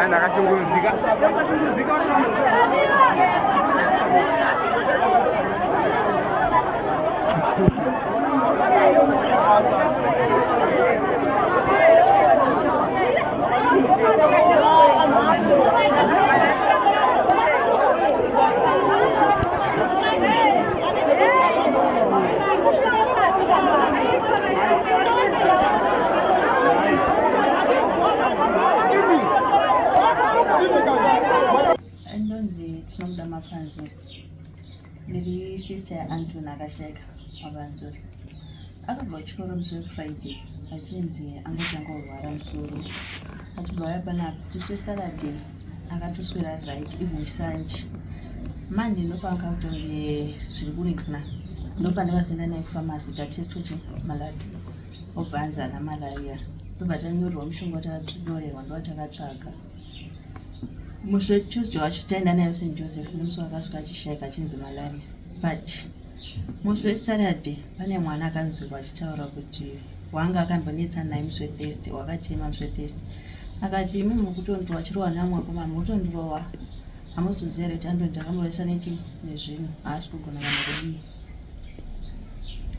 Ndakashungurudzika. Ndonzi tinomuda mapanzure ndiri sister yaantony akashaika mapanzure akabva kuchikoro musi wefriday achinzi angotanga kurwara musoro achibva auya panapa musi wesaturday akatoswera right even sanji manje ndopanga kutonge zviri kuringana ndopandakazoenda naye kufamasi kuti atestwe chi malaria obva anzi ana malaria ndobva tanyorerwa mushonga takanyorerwa ndova takatsvaga musi wetuesday wacho taenda naye st joseph nemusi wakasvika achishaika achinzi malaria but musi wesaturday pane mwana akanzwikwa achitaura kuti wanga akambonetsa naye musi wethursday wakachema musi wethursday akati imi mukutondirowa chirowa namwe akomana mukutondirowa hamuzoziva here kuti andoni ndakamurovesa nechi nezvinhu haasi kugona kana kudii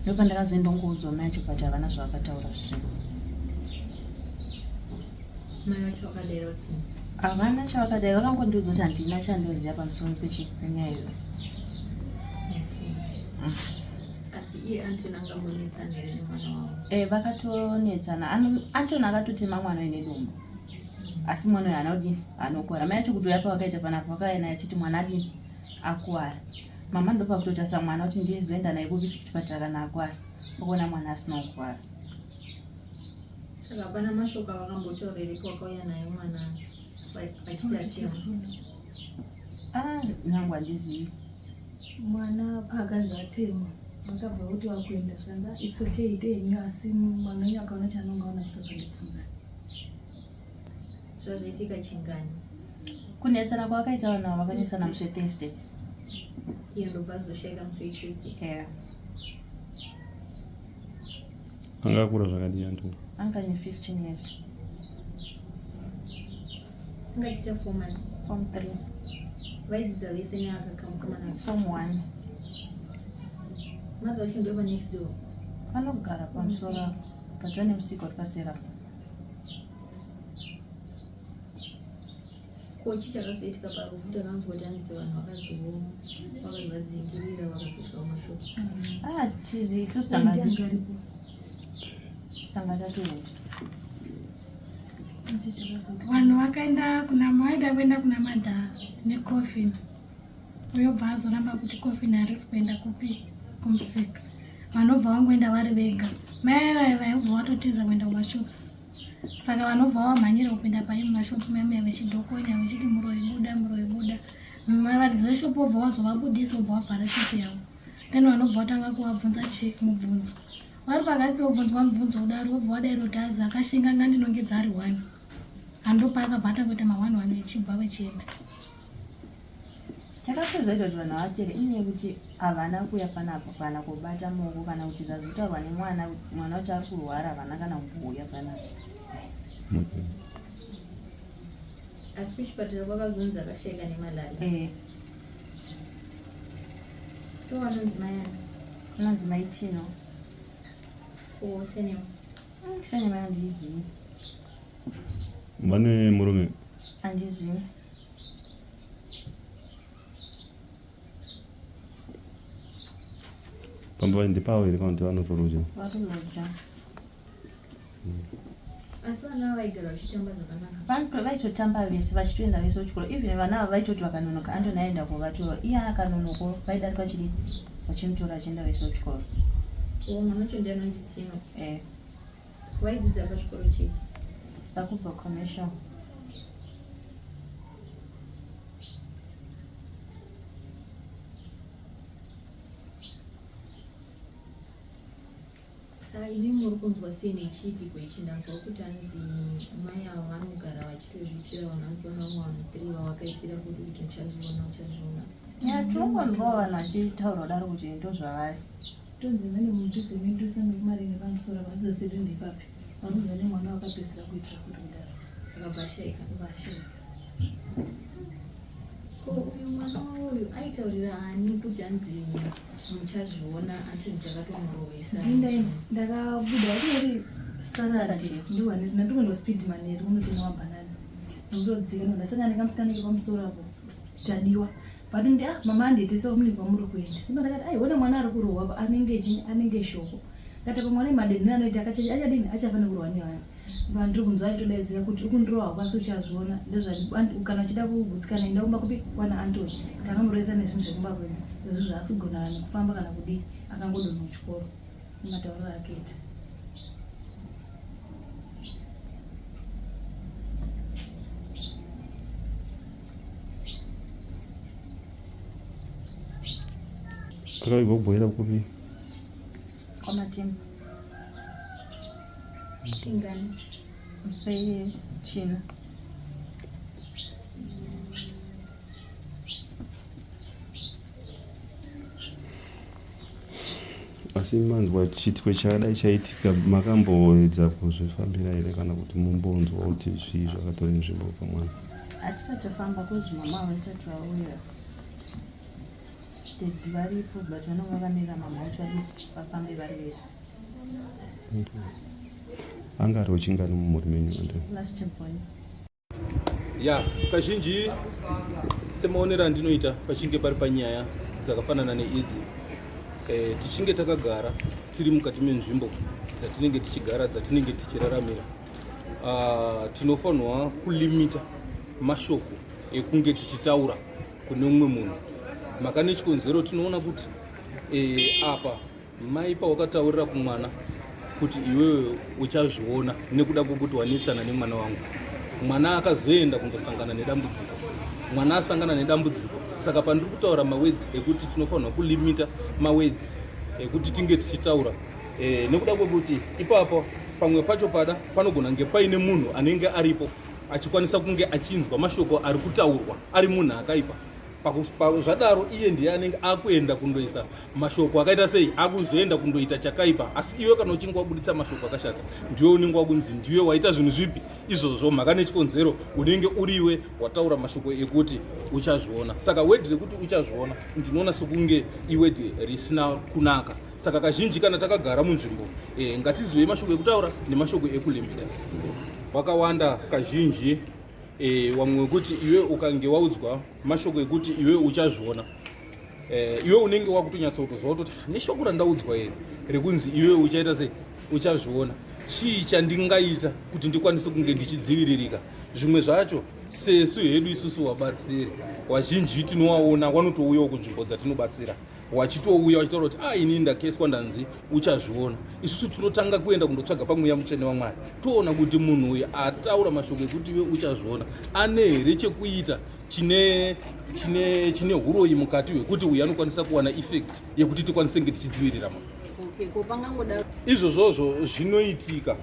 ndopandakazoenda ngoudzwa mai acho but havana zvavakataura zvinhu Mai vacho vakadaira kuti havana chavakadaira vakangondiudza kuti handina chandoziva pamusoro penyaya iyoyo. Asi iye Anton angambonetsana here nemwana wavo? Eh, vakatonetsana. Anton akatotema mwana uyu nedombo asi mwana uyu haana kudini anokuwara. Mai acho kuti uya pavakaita panapa vakauya naye achiti mwana adini akuwara. Mama ndopakutotarisa mwana kuti ndizoenda naye kupi kuchipatara kana akuwara, okuona mwana asina kukuwara. Saka hapana mashoko avakambotaura here pawakauya naye mwana vachiti atemwa? Ah, nangu handizivi. Mwana paakanzi atemwa vakabva kuti vakuenda zvikanzi its okay ite henyu asi mwana wenyu akaona chaanonga aona musazondibvunze. Zvazvaitika chingani? Kunetsana kwavakaita vanhu ava vakanetsana musi weThursday. Iye ndobva azoshaika musi weTuesday. Yeah. Anga akura zvakadii Antony? Anga ane 15 years. Anga achiita form one. Form 3. Vaidzidza vese neaka kamukomana. Form 1. Mother wacho ndova next door. Vanogara pamusoro apo. But vane musika uri paseri apo. Ko chii chakazoitika parufu takanzwa kuti hanzi vanhu vakazo vakazovadzingirira vakazosvika kumashops. Ah, tizi isusu tanga tanga tatoenda. Vanhu vakaenda kuna vaida kuenda kuna madha necoffin uyobva azoramba kuti coffin harisi kuenda kupi kumusika vanobva vangoenda vari vega mai vaye vaibva vatotiza kuenda kumashops saka vanobva vamhanyira kupinda pai mumashopu memuya vechidhokonya vechiti muroyi buda muroyi buda varidzi veshopu vobva vazovabudisa vobva vavhara shopu yavo then vanobva vatanga kuvabvunza chi mubvunzo vari pakati pekubvunzwa mubvunzo kudaro vobva vadaira kuti azi akashinga ngandinongedza ari one andopaakabva atanga kuita mahone one vechibva vechienda Chakatozoita kuti vanhu vatere inyaya yekuti havana kuuya panapa kana kubata maoko kana kuti zvazotaurwa nemwana mwana wacho ari kurwara havana kana kumbouya panapa. Okay. Asi kuchipatara kwakazonzi akashaika nemalaria. Eh. To anonzi mai ani? Anonzi mai Tino. Ko surname? Surname handiizivi. Vane murume? Handizivi. Pamba ndipavo here kana kuti vanotoroja? Vatoroja. Asi vana vaigara vachitamba zvakanaka. Vanhu vaitotamba vese vachitoenda vese kuchikoro even vana ava vaitoti vakanonoka Antony aenda kovatora iye akanonoka vaidarika chidii vachimutora achienda vese kuchikoro. Oh, mwana wacho ndiye anonzi Tino. Eh. Waidzidza pachikoro chipi? Sakubva commercial. Saka imi muri kunzwa sei nechiitiko ichi? Ndanzwa kuti hanzi mai ava vanogara vachitozviitira vanhu, hanzi pane vamwe vanhu 3 vavakaitira futi kuti uchazviona uchazviona. Yeah, Tinongonzwawo vanhu vachitaura kudaro kuti ndozvavari. Tonzi vane mudhuze medhuze mekumaringe pamusoro apa dzose ndepapi vanonzi vane mwana wakapedzisira kuitira kuti kudaro akabva ashaika. Vashaika. Ko uyu mwana wavo uyu aitaurira ani kuti anzi muchazviona Antony takatomurovesa? Ndakabuda iri Saturday ndikuenda speed manheru kunotenga mabhanana ndikutodzika ndasangana nekamusikana kepamusoro apo Tadiwa but ndi ah mama andiitisa mune kwamuri kuenda ndipo ndakati ai ona mwana ari kurohwa anenge chinyi anenge shoko ndati apa mwana madenhera anoita akachacha achadini achafanira kurohwa nevana vandiri kunzwa achitodaidzira kuti ukundirohwa kwasi uchazviona ndezva kana uchida kugutsikana enda kumba kupi kwana Antony takamurovesa nezvinhu zvekumba kwedu izvo zvaasi kugona nekufamba kana kudii akangodonha kuchikoro nematauriro akaita. Akavigwa kubhoera kupi? Kwamatimba. Chingani? Musi wechina. Asi manzwa chiitiko chakadai chaitika makamboedza kuzvifambira here kana kuti mumbonzwa kuti zvii zvakatora nzvimbo pamwana? Hatisati tafamba kozi mama vasati vauya. Daddy varipo but vanonga vamirira mama kuti vadii vafambe vari vese. Okay. Anga ari wechingani mumhuri menyu Andrew? Last boy. Ya, kazhinji semaonero andinoita pachinge pari panyaya dzakafanana neidzi e, tichinge takagara tiri mukati menzvimbo dzatinenge tichigara dzatinenge tichiraramira uh, tinofanirwa kulimita mashoko ekunge tichitaura kune umwe munhu maka nechikonzero tinoona kuti e, apa Mai pawakataurira kumwana kuti iwewe uchazviona nekuda kwekuti wanetsana nemwana wangu, mwana akazoenda kundosangana nedambudziko. Mwana asangana nedambudziko, saka pandiri kutaura mawedzi ekuti tinofanirwa kulimita mawedzi ekuti tinge tichitaura e, nekuda kwekuti ipapo pamwe pacho pada panogona kunge paine munhu anenge aripo achikwanisa kunge achinzwa mashoko ari kutaurwa ari munhu akaipa. Zvadaro iye ndiye anenge akuenda kundoisa mashoko akaita sei, akuzoenda kundoita chakaipa. Asi iwe kana uchinge wabuditsa mashoko akashata, ndiwe unenge wakunzi ndiwe waita zvinhu zvipi izvozvo, mhaka nechikonzero unenge uriwe wataura mashoko ekuti uchazviona. Saka wedhi rekuti uchazviona ndinoona sekunge iwedhi risina kunaka. Saka kazhinji kana takagara munzvimbo e, ngatizivei mashoko ekutaura nemashoko ekulimita wakawanda kazhinji. E, wamwe wekuti iwe ukange waudzwa mashoko ekuti iwe uchazviona e, iwe unenge wakutonyatsokutoziva kutoti ah, neshoko randaudzwa iri rekunzi iwe uchaita sei uchazviona chii chandingaita kuti ndikwanise kunge ndichidziviririka zvimwe zvacho sesu hedu isusu wabatsiri wazhinji tinowaona wanotouyawo kunzvimbo dzatinobatsira wachitouya wachitaura kuti ah, ini ndakeswa ndanzi uchazviona. Isusu tinotanga kuenda kundotsvaga pamweya mutsvene waMwari toona kuti munhu uyu ataura mashoko ekuti iwe uchazviona ane here chekuita chine chine chine huroyi mukati hwekuti uyu anokwanisa kuwana effect yekuti tikwanise kunge tichidzivirira munhu. Okay, izvozvozvo zvinoitika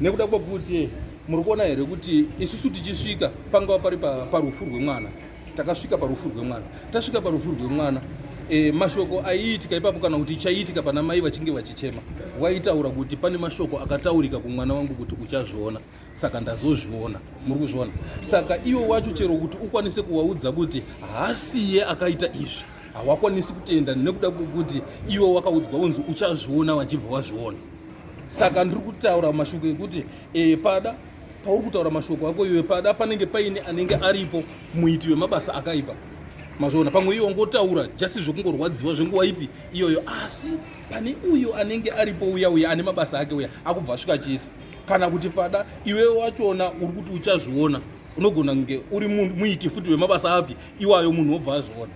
nekuda kwekuti muri kuona here kuti isusu tichisvika pangava pari parufu rwemwana takasvika parufu rwemwana tasvika parufu rwemwana e, mashoko aiitika ipapo kana kuti chaiitika pana mai vachinge vachichema waitaura kuti pane mashoko akataurika kumwana wangu kuti uchazviona saka ndazozviona muri kuzviona saka iwe wacho chero kuti ukwanise kuwaudza kuti haasiye akaita izvi hawakwanisi kutenda nekuda kwekuti iwe wakaudzwa unzi uchazviona wachibva wazviona saka ndiri kutaura mashoko ekuti e, pada pauri kutaura mashoko ako iwe pada panenge paine anenge aripo muiti wemabasa akaipa mazviona pamwe iwe wangotaura just zvekungorwadziwa zvenguva ipi iyoyo asi pane uyo anenge aripo uya uya ane mabasa ake uya akubva asvika achiisa kana kuti pada iwe wachona uri kuti uchazviona unogona kunge uri muiti futi wemabasa api iwayo munhu wobva azviona.